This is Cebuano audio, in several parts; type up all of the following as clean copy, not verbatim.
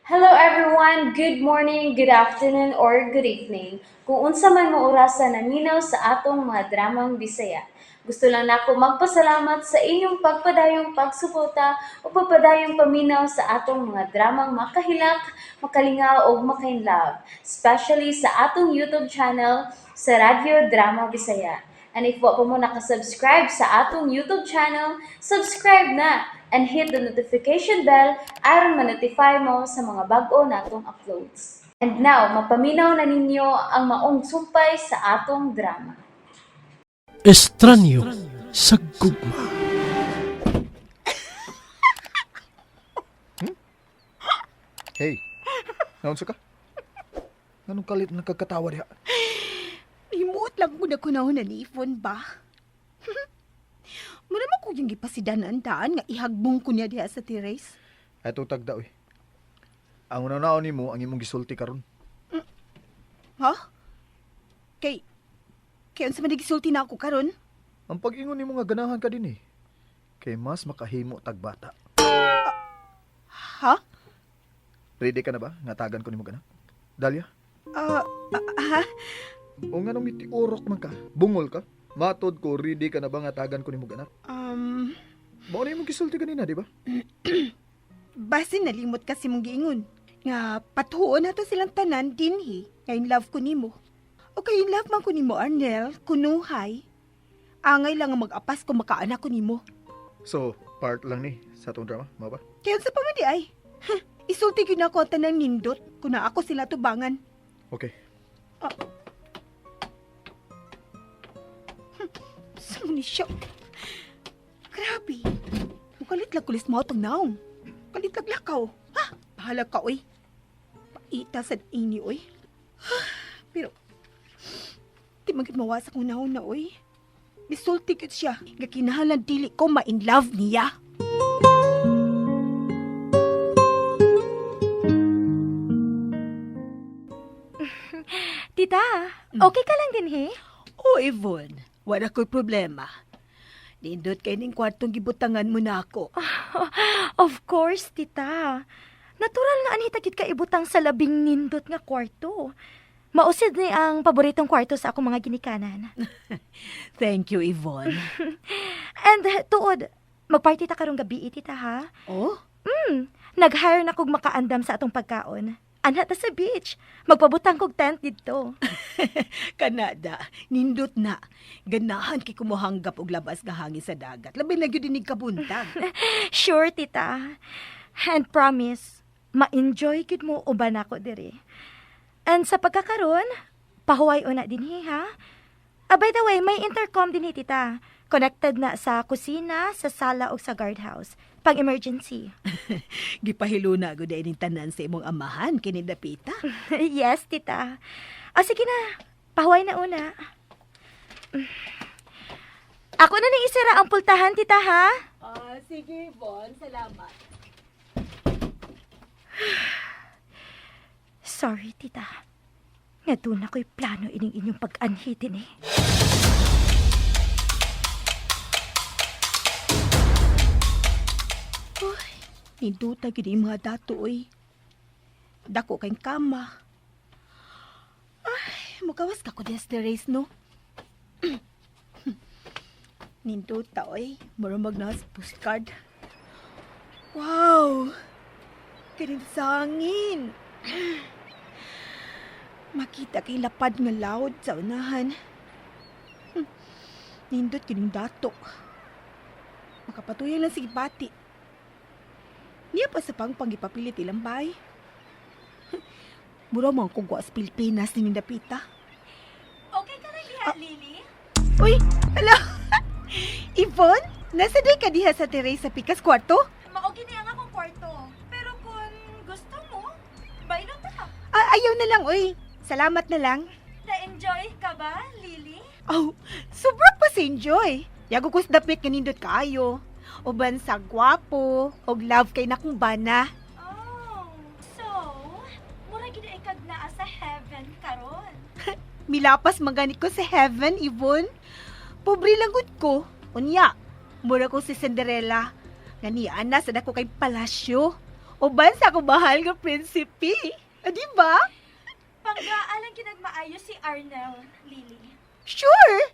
Hello everyone! Good morning, good afternoon, or good evening. Kung unsa man mo orasa naminaw sa atong mga dramang Bisaya. Gusto lang nako magpasalamat sa inyong pagpadayong pagsuporta o pagpadayong paminaw sa atong mga dramang makahilak, makalingaw ug makainlove, especially sa atong YouTube channel sa Radyo Drama Bisaya. And if wa pa mo nakasubscribe sa atong YouTube channel, subscribe na and hit the notification bell aron ma-notify mo sa mga bag-o natong uploads. And now, mapaminaw na ninyo ang maong sumpay sa atong drama. Estranyo sa gugma. Hey, naunsa ka? Nganong kalit nagkakatawa diha? Limuot lang ko na kunahon na ni Ivon ba? Mura mo ko yung gipasidan ang daan nga ihagbong ko niya diha sa terrace. Ay tagda oy. Ang una-unaon nimo ang imong gisulti karon. Ha? Kay unsa man gisulti na ako karon? Ang pag-ingon nimo nga ganahan ka din eh. Kay mas makahimo tag bata. Ha? Ready ka na ba? Nga tagan ko nimo gana? Dalia, Ah, ah, ha? o nganong mitiurok man ka? Bungol ka? Matod ko, ready ka na ba nga tagan ko nimo gana? Mao na imong gisulti kanina, di ba? Basin nalimot kasi mong giingon. Nga patuon nato silang tanan dinhi nga in love ko nimo. O kay in love man ko nimo Arnel, kunuhay. Angay lang nga mag-apas kung makaanak ko nimo. So, part lang ni sa atong drama, mao ba? Kaya sa pamandi ay. Ha, isulti gyud na ako ang tanang nindot kung na ako sila tubangan. Okay. Sa ni siya. Grabe. Mukalit lang kulis mo itong naong. Kalit lang lakaw. Ha? Bahala ka, oy. Paita sa ini, oy. Ha, pero, di man gid mawasak kong naong na, oy. Misulti gyud siya. Nga kinahanglan dili ko ma-in love niya. Tita, okay ka lang din, he? Oh, Yvonne, wala ko'y problema. Nindot kay ning kwartong gibutangan mo na ako. Of course, tita. Natural nga anita gid ka ibutang sa labing nindot nga kwarto. Mausid ni ang paboritong kwarto sa akong mga ginikanan. Thank you, Yvonne. And tuod, magparty ta karong gabi, tita, ha? Oh? Nag-hire na kog makaandam sa atong pagkaon. Anha ta sa beach. Magpabutang kog tent didto. Kanada, nindot na. Ganahan kay kumuhanggap og labas nga hangin sa dagat. Labi na gyud inig kabuntag. Sure, tita. And promise, ma-enjoy gid mo uban ako diri. And sa pagkakaron, pahuway una din ha? Ah, by the way, may intercom din tita. Connected na sa kusina, sa sala o sa guardhouse. Pang emergency. Gipahiluna gud ining tanan sa imong amahan kini dapita. Yes, tita. Ah, sige na. Pahuway na una. Ako na nang isira ang pultahan, tita, ha? Ah, sige, Bon, salamat. Sorry, tita. Nga doon ako'y plano ining inyong pag-anhitin eh. Uy, nindota gyud yung mga dato oy. Dako kay kama. Ay, mugawas ka ko diya sa terrace, no? Nindota oy, mura mag nas postcard. Wow! Kanin sa hangin. Makita kay lapad nga loud sa unahan. Nindot kining dato. Makapatuyan lang sige bati. Niya pa sa pang pangipapilit ilang bay. Mura mo ang kugwa sa Pilipinas ni Dapita. Okay ka na diha, Lily? Uy, hala! Yvonne, nasa day ka diha sa terrace sa Pikas Kwarto? Mao gini ang akong kwarto. Pero kung gusto mo, bailon ta. Ah, ayaw na lang, uy. Salamat na lang. Na-enjoy ka ba, Lily? Oh, sobra pa sa enjoy. Yago ko sa dapit nga nindot kaayo. Uban sa gwapo, og love kay nakong bana. Oh, so, mura gid ay kag naa sa heaven karon. Milapas magani ko sa heaven, Yvonne. Pobre lang gud ko. Unya, mura ko si Cinderella. Nga niya na sa dako kay palasyo. Uban sa ako mahal nga prinsipe. Ah, di ba? Panggaan ang kinagmaayo si Arnel, Lily. Sure!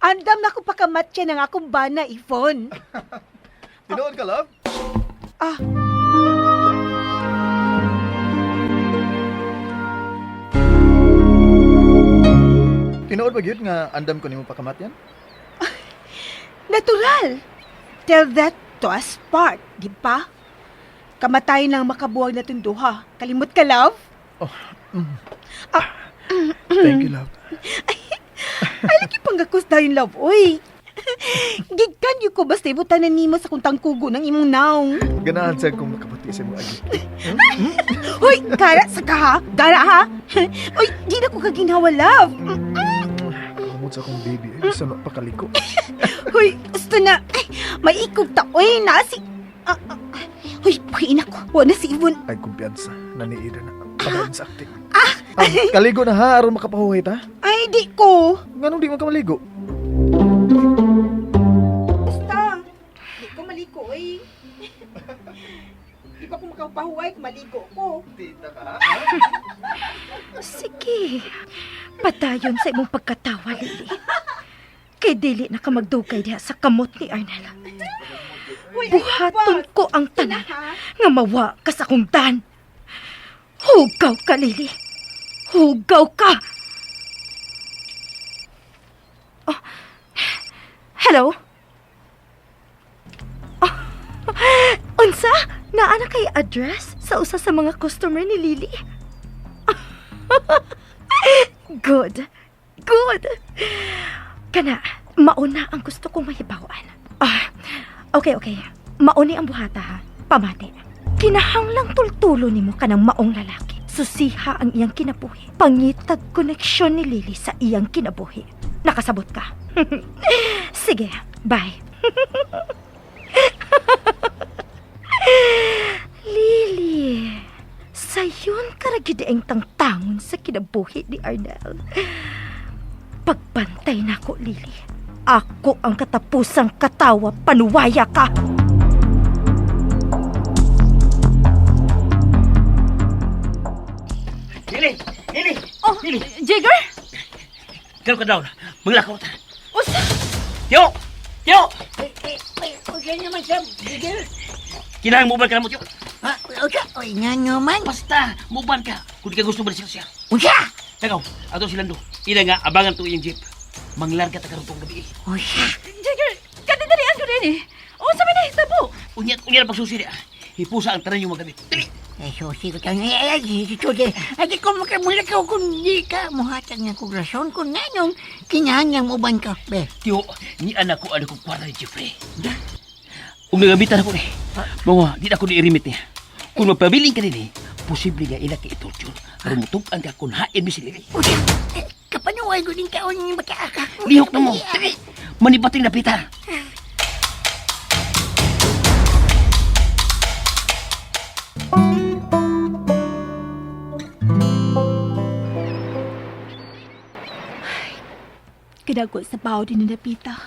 Andam na ko pakamatya ng akong bana, Yvonne. Tinuod ka, love? Ah. Tinuod ba gyud nga andam ko nimo pakamatyan? Natural! Tell that to us part, di ba? Kamatayan lang makabuwag na tunduha. Kalimot ka, love? Thank you, love. Ay, lagi panggakus dayon, love, oy. Gikan yu ko basta ibutan na nimo sa kung tangkugo ng imong naong. Ganahan sad kong makabati sa imong agi. Hoy, gara sa ka ha? Gara ha? Oy, di na ko kaginhawa, love. Kamot sa akong baby. Ay, gusto na pakaliko. Hoy, gusto na. Ay, maikog ta. Oy, nasi. Ah, ah. Hoy, pahiin ako. Wala na si Yvonne. Ay, kumpiyansa. Naniida na. Padayon sa acting. Ah, kaligo na ha, aron makapahuway ta. Ay, di ko. Nganong di man ka maligo? Basta. Di ko maligo, oy. Di pa ko makapahuway kung maligo ko. Tita ka, ha? Sige. Padayon sa imong pagkatawa, Lily. Kay dili na ka magdugay diha sa kamot ni Arnel. Hoy, Buhaton ko ang tanan ha? nga mawa ka sa akong dan. Hugaw ka, Lily. Hugaw ka! Oh. Hello? Oh. Unsa? Naa na kay address sa usa sa mga customer ni Lily? Good. Good. Kana, mauna ang gusto kong mahibawan. Ah, okay, okay. Mauni ang buhata ha. Pamati. Kinahanglang tultulo nimo kanang maong lalaki. Susiha ang iyang kinabuhi. Pangitag koneksyon ni Lily sa iyang kinabuhi. Nakasabot ka. Sige, bye. Lily, sayon karagid ang tangtangon sa kinabuhi ni Arnel. Pagbantay na ko, Lily. Ako ang katapusang katawa, panuwaya ka! Lili! Lili! Oh, Lili! Jigger? Ikaw ka down. Maglakaw ta. Usa? Tiyo! Tiyo! Okay naman sa bigil. Kinahang muban ka na mo, Tiyo. Ha? Unsa? Oy, nga naman. Basta, muban ka. Kung di ka gusto balik siya. Unsa? Takaw, ato silang do. Ila nga, abangan to iyang jeep. Manglarga ta karon tong gabi. Unsa? Jigger, kadidalian ko din eh. Unsa may nahitabo? Unya, unya na pagsusi niya. Hipusa ang tanan yung magamit. Dali! Eh, susi ko tang ay, ay, susi. Ay, di ko makamulakaw kung di ka muhatag nga kong rason kung nanong kinahanglan uban ka, be. Tiyo, ni anak ko ano kong kwarta ni Jeffrey. Kung nagamitan ako ni, mga, di na ako ni irimit niya. Kung magpabiling ka din eh, posible nga ila ka itorture. Pero mutugan ka kung hain mi sila. Unsa? Eh, kapanuway ko din kaon ni bata ka. Lihok na mo. Dali! Manibating na pita. Kadago sa bao din na napita.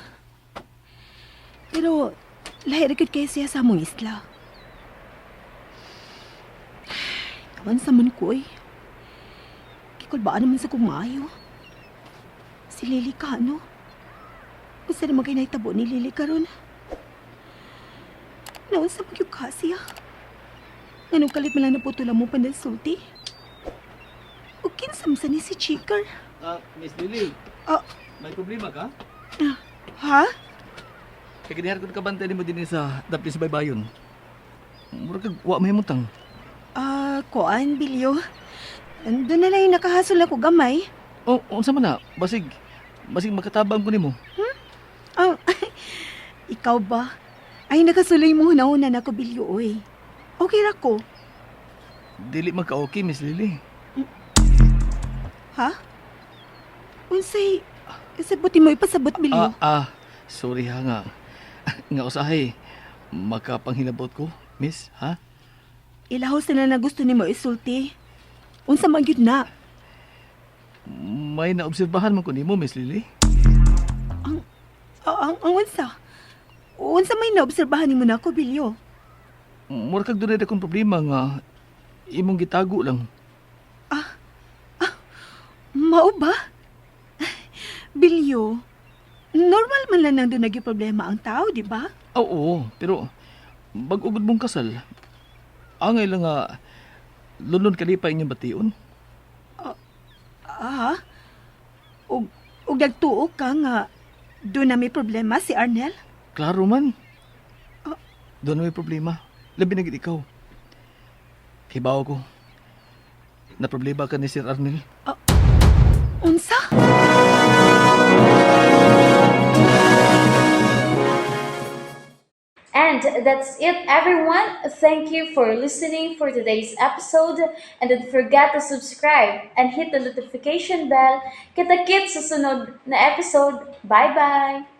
Pero, lahi ra gyud kay siya sa among isla. Kawan sa man ko eh. Kikulbaan naman sa kong maayo. Si Lily ka, no? Usa naman kay nahitabo ni Lily karon. Naunsa man gyud ka siya. Nganong kalit man lang naputulan mo pandasulti? O kinsam sa ni si Chicker? Ah, Miss Lily. Ah. May problema ka? Ha? Kaya ginihar ko kabantay nimo din sa dapli sa baybayon. Mura kag wa may mutang. Ah, kuan, Bilyo. Doon na lang yung nakahasol ako gamay. Oh, unsa man na? Basig basig makatabang ko nimo. Ah, ikaw ba? Ay, nakasulay mo na na ako, Bilyo, oy. Okay ra ko. Dili man ka okay, Miss Lily. Ha? Unsay, isabutin mo ipasabot, Bilyo. Ah, ah, sorry ha nga. Nga usahay makapanghilabot ko, Miss, ha? Ilahos na lang na gusto nimo isulti. Unsa man gyud na? May naobserbahan man ko nimo, Miss Lily. Ah, ang unsa? Unsa may naobserbahan nimo nako, Bilyo? Mura kag dunay akong problema nga imong gitago lang. Mao ba? Bilyo, normal man lang nang doon problema ang tao, di ba? Oo, pero bag-o gud mong kasal. Angay lang nga lunod kalipay inyong bation. Ah, ug nagtuo ka nga doon na may problema si Arnel? Klaro man. Doon may problema. Labi na gid ikaw. Kibaw ko. Na problema ka ni Sir Arnel. Unsa? And that's it, everyone. Thank you for listening for today's episode. And don't forget to subscribe and hit the notification bell. Kita-kits sa sunod na episode. Bye-bye!